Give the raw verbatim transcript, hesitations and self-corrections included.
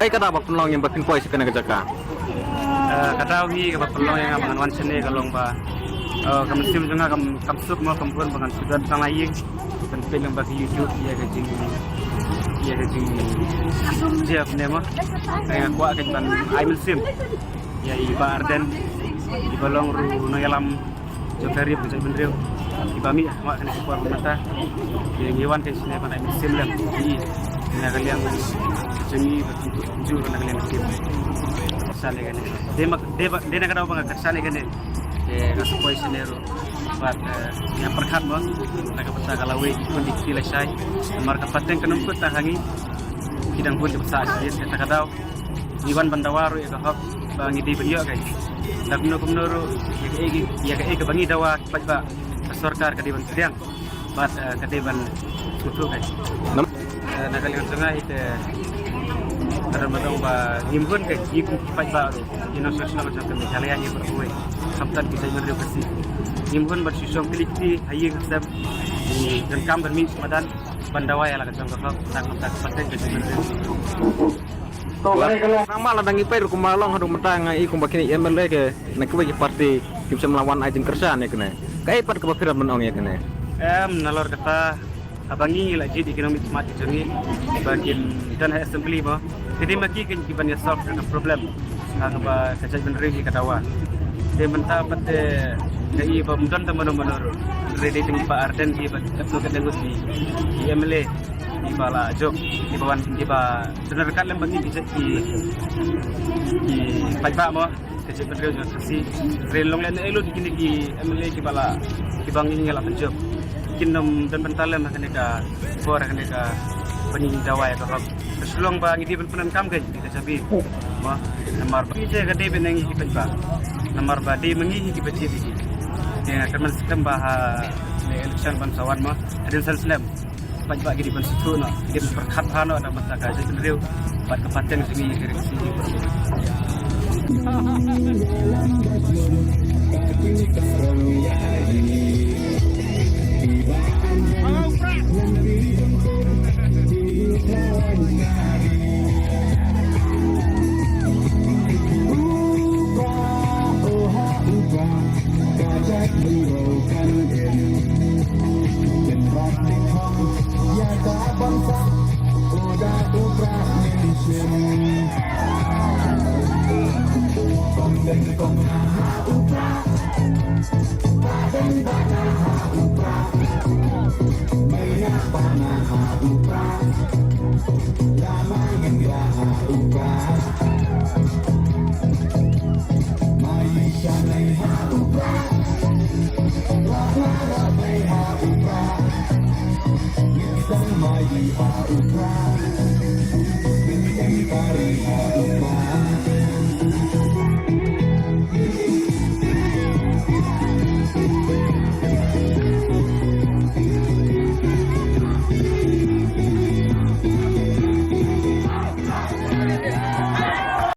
Kaei ka daw ba pynlong ïa nga ba phin poi sha kane ka jaka? Eh, ka daw hi kaba pynlong ïa nga ba ngan wan shane ka long ba, eh, ka mynsiem jong nga kam, kam suk mo, kam bun ba ngan shu don tang ha ïing ban peit lyngba ka YouTube ïa ka jing, ïa ka jing, ïa ka jing ne mo. Nga kwah ka ban ai mynsiem ïa i Bah Ardent, i ba long ruh u nongïalam jong ka ri bad ka jaitbynriew. I ba mih ha kane ka por mynta. Ngi wan ka shane ban ai mynsiem lem ïa i na ka liang jong ngi bad kumjuh na ka liang ka team. Sa ne kane. Dei ma, dei ba, dei na ka daw ba nga kat sa ne kane. Te nga sa poi shane ruh. Bad, eh, nga pyrkhat mo na ka bynta ka lawei ki khun ki kti lashai. Namar ka pateng ka nongkut tang ha ngi. Ki dang bun ki bsa shadien, kata ka daw ngi wan ban dawa ruh ïa ka hok ba ngi dei ban ïoh, kai. Da kumno kumno ruh ïa kaei, ïa kaei kaba ngi dawa ki paidbah, ka sorkar ka dei ban pdiang bad, eh, ka dei ban sngewthuh, kai. Nam- Eh, na ka liang jong nga hi te, ka dei ban ong ba ngim hun, kai, ngi kum ki paidbah ruh, ngi nongshong shnong jong ka Meghalaya ngi baroh kawei, khamtam ki jaitbynriew Khasi. Ngim hun ban shu shong kli kti ha ïing ha sem. Ngi donkam ban mih sha madan ban dawa ïa la ka jong ka hok, tang kumta ka pateng ka jong ka. Nangma lada ngi peit ruh kumba long haduh mynta nga i kumba kine ki M L A ki na kiwei ki party kim shym la wan ai jingkyrshan ïa kane. Kaei pat kaba phi rat ban ong ïa kane? Em, nalor kata, haba ngi la jied ïa ki nongmihkhmat ki jong ngi ba kin don ha assembly mo, ki dei ma ki ki ban ïa solve ka problem ha kaba ka jaitbynriew hi ka dawa. Te mynta pat te nga i ba ym don tang mano mano ruh, hynrei dei tang i Bah Ardent hi ba katno katne ngut ki, ki M L A ki ba la jop, ki ba wan, ki ba don ryngkat lem bad ngi ki, ki, ki paidbah mo, ka jaitbynriew jong Khasi. Hynrei long lehnohei lut kine ki M L A ki ba la, ki ba ngi ngi la pynjop, kin ym don bynta lem ha kane ka por, ha kane ka ba ngi dawa ïa ka hok. Ka shu long ba ngi dei ban pyndonkam, kai, ïa ka jabi mo. Namar ba ïa ka dei ban ngi ki paidbah, namar ba dei ma ngi hi ki ba jied ïa ki. Te nga kyrmen skhem ba ha election ban sa wan mo, hadien san snem, paidbah ki dei ban sngewthuh noh, ki dei ban pyrkhat bha noh na ka bynta ka jaitbynriew bad ka pateng jong ngi, ka ri Khasi.